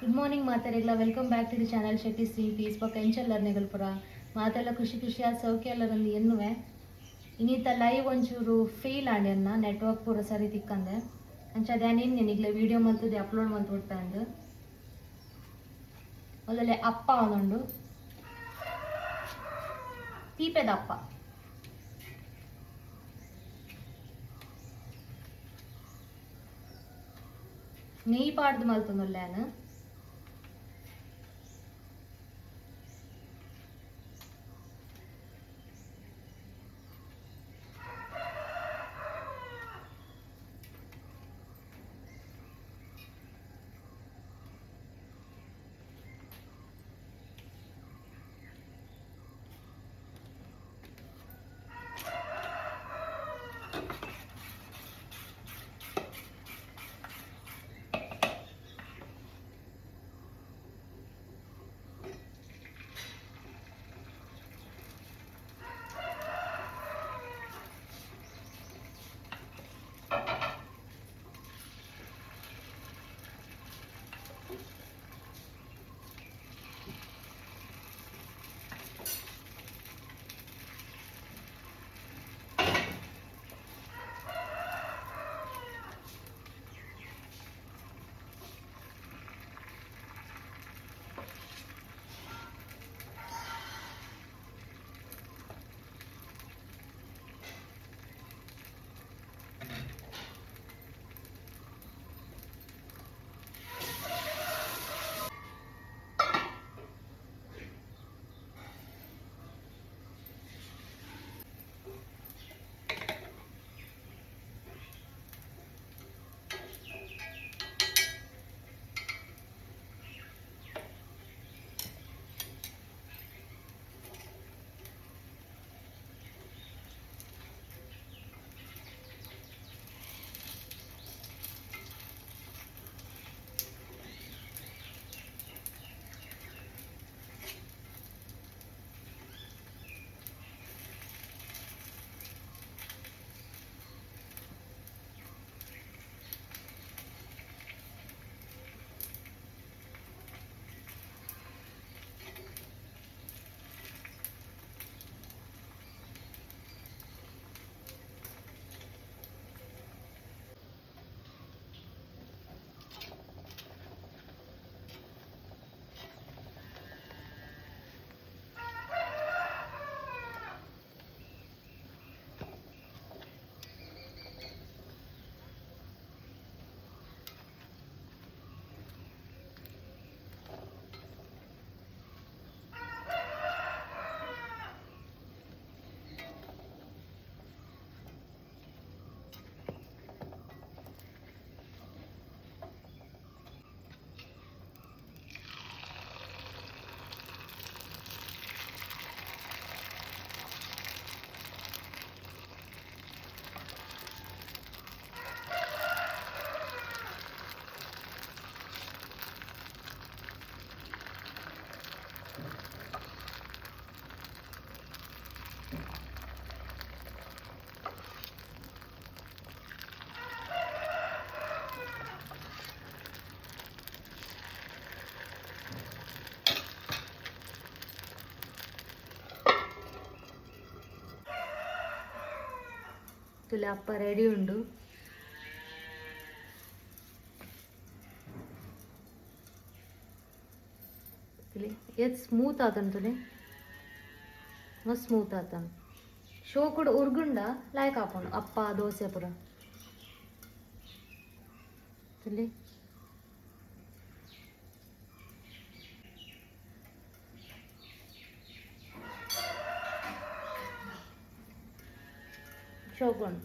Good morning ಮಾತಾರಿಗ್ಲ, welcome back to the channel Shetty Singh piece. ಬೊಕ್ಕ ಎಂಚಲ್ಲರ್ ನೆಗಲ್ಪುರ ಮಾತೆಲ್ಲ ಖುಷಿ ಖುಷಿಯಾದ ಸೌಖ್ಯ ಎಲ್ಲರಂದು ಎನ್ನುವೆ. ಇನ್ನಿತ ಲೈವ್ ಒಂಚೂರು ಫೇಲ್ ಆಂಡ್, ನೆಟ್ವರ್ಕ್ ಪೂರ ಸರಿ ತಿಕ್ಕಂದೆ. ಅಂಚ ಅದೇ ನಿಗ್ಲೆ ವೀಡಿಯೋ ಮಲ್ತದೆ ಅಪ್ಲೋಡ್ ಮಲ್ತು ಬಿಡ್ತಾ ಅಂದು. ಒಲ್ಲಲೆ ಅಪ್ಪ ಒಂದುಂಡು ಪೀಪೆದ ಅಪ್ಪ. ನೆಯ್ ಪಾಡ್ದು ಮಲ್ತೊಂದುಲ್ಲೇನು. ತುಲೆ ಅಪ್ಪ ರೆಡಿ ಉಂಡು. ತುಲೆ ಏತ್ ಸ್ಮೂತ್ ಆತನ ತುಲೆ, ಮಸ್ತ್ ಸ್ಮೂತ್ ಆತನ. ಶೋ ಕೂಡ ಉರ್ಗುಂಡ ಲಾಯ್ಕ್ ಆಪುಂಡು ಅಪ್ಪ ದೋಸೆ ಪೂರ. ತುಲೆ ಶೋಕುಂಡು.